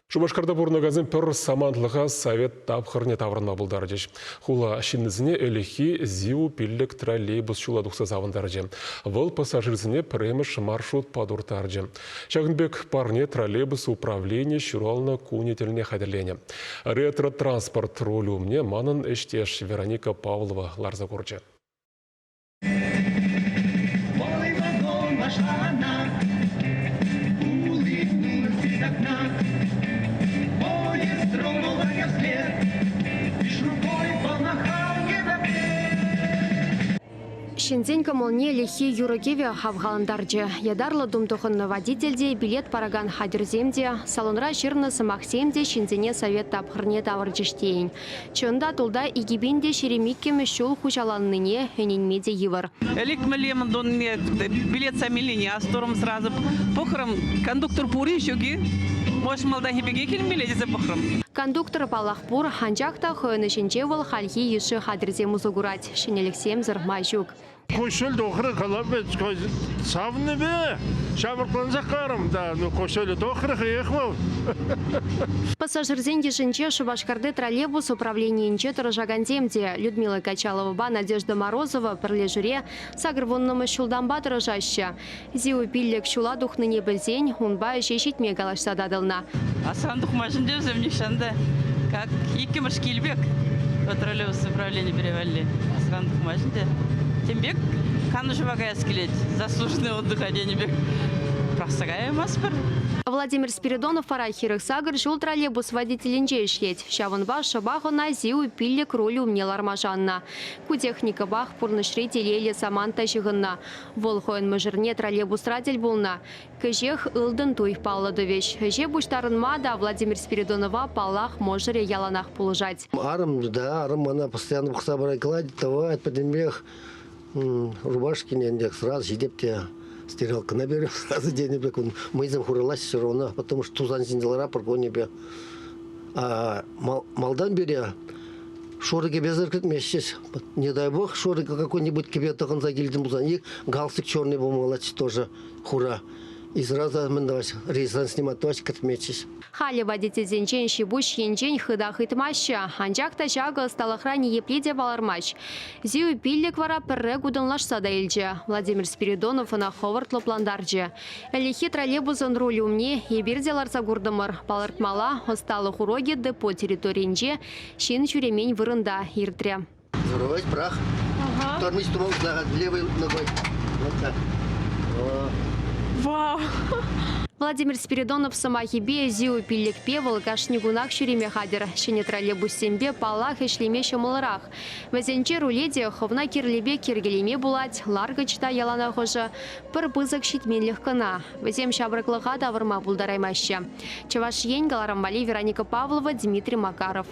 Шупашкарта пурӑнакансем пӗр самантлӑха совет тапхӑрне таврӑнма пултарчӗҫ. Хула ҫыннисене ӗлӗкхи ЗИУ-пиллӗк троллейбус ҫула тухса савӑнтарчӗ. Вӑл пассажирсене пӗрремӗш маршрутпа турттарчӗ. Ҫакӑн пек парне троллейбус управленийӗ ҫуралнӑ кунӗ тӗлне хатӗрленӗ. Ретро-транспорт руль умне манӑн ӗҫтеш Вероника Павлова ларса курчӗ. Полый вагон вошла она, улыбнулась из окна. Поезд тронула я вслед, лишь рукой помахал ей в ответ. Ҫынсен кӑмӑлне ӗлӗкхи юрӑ-кӗвӗ хавхалантарчӗ. Ятарлӑ тум тӑхӑннӑ водитель те, билет паракан хатӗрсем те, салонра ҫырнӑ сӑмахсем те ҫынсене совет тапхӑрне тавӑрчӗҫ тейӗн. Чӑн та, тулта 2022-мӗш ҫул хуҫаланнине ӗненме те йывӑр. Ӗлӗк мӗнле мӑнтунне билет самилине астурӑм сразу. Пӑхрӑм, кондуктор пур-и, ҫук-и? Может, малтанхи пекех илмелле тесе пӑхрӑм. Кондуктор, паллах, пур, анчах та хӑйӗн ӗҫӗнче вӑл хальхи йышши хатӗрсем усӑ курать. Ҫӗнӗлӗхсемсӗр май ҫук. Куҫҫуль тухрӗ, калап вӗт, савнипе ҫамрӑклансах карӑм та, ну куҫҫулӗ тухрӗ хӑех вӑл. Пассажирсен йышӗнче Шупашкарти троллейбус управленийӗнче тӑрӑшакансем те Людмила Качаловӑпа Надежда Морозова пӗрлешӳре 80-мӗш ҫултанпа тӑрӑшаҫҫӗ. ЗИУ пиллӗк ҫула тухнине пӗлсен унпа ӗҫе ҫитме калаҫса татӑлнӑ. Асран тухмасть ӗнтӗ вӗсем нихҫан та. Как иккӗмӗш кил пек троллейбус управлени пире валли. Асран тухмасть ӗнтӗ. Тем пек канӑҫӑва каяс килет. Заслуженный отдыха тенӗ пек пӑрахса каяймастпӑр. Владимир Спиридонов вара 48 ҫул троллейбус водителӗнче ӗҫлет. Ҫавӑнпа шӑпах ӑна ЗИУ пиллӗк руль умне ларма шаннӑ. Ку техникӑпах пурнӑҫри телейлӗ самант та ҫыхӑннӑ. Вӑл хӑйӗн мӑшӑрне троллейбусра тӗл пулнӑ. Кӗҫех ылтӑн туй паллӑ тӑвӗҫ. Ӗҫе пуҫтарӑнма та Владимир Спиридонова, паллах, мӑшӑрӗ яланах пулӑшать. Арӑм, да, арӑм мана постоянно пӑхса пырать, кладет, тӑвать, пӗтӗмпех рубашкине ӗнтӗ сразу ҫитеп те стиралкӑна берем сразу тенӗ пек мӑйсем хуралаҫҫӗ все равно, потому что тусан ҫинче ларатпӑр кунӗпе. А малтан пире шурӑ кӗпесӗр кӗтмеҫҫӗ. Не дай бог, шурӑ какой-нибудь кӗпе тӑхӑнса килтӗм пулсан, и галстук черный пулмаллаччӗ тоже хура. И сразу мӗн тӑваҫ, рейсран снимать тӑваҫ, кӗтмеччӗҫ. Халӗ водительсенчен ҫи-пуҫ енчен хытах ыйтмаҫҫӗ. Анчах та ҫакӑ ӑсталӑхра ниепле те палӑрмасть. ЗИУ пиллӗк вара пӗрре кутӑнлашса та илчӗ. Владимир Спиридонов ӑна хӑвӑрт лӑплантарчӗ. Ӗлӗкхи троллейбусӑн руль умне эпир те ларса куртӑмӑр. Палӑртмалла, ӑсталӑх урокӗ депо территорийӗнче ҫын ҫӳремен вырӑнта иртрӗ. Взорвать прах. Ага. Тормозить тумал левой ногой. Вот так. Вау! Владимир Спиридонов сӑмахӗпе ЗИУ пиллӗкпе вӑл кашни кунах ҫӳреме хатӗр. Ҫӗнӗ троллейбуссемпе, паллах, ӗҫлеме ҫӑмӑлрах. Вӗсенче руле те хӑвна кирлӗ пек йӗркелеме пулать, ларкӑч та яланах ӑшӑ. Пӗр пысӑк ҫитменлӗх кӑна. Вӗсем ҫамрӑклӑха тавӑрма пултараймаҫҫӗ. Чӑваш Ен кӑларӑм валли Вероника Павлова, Дмитрий Макаров.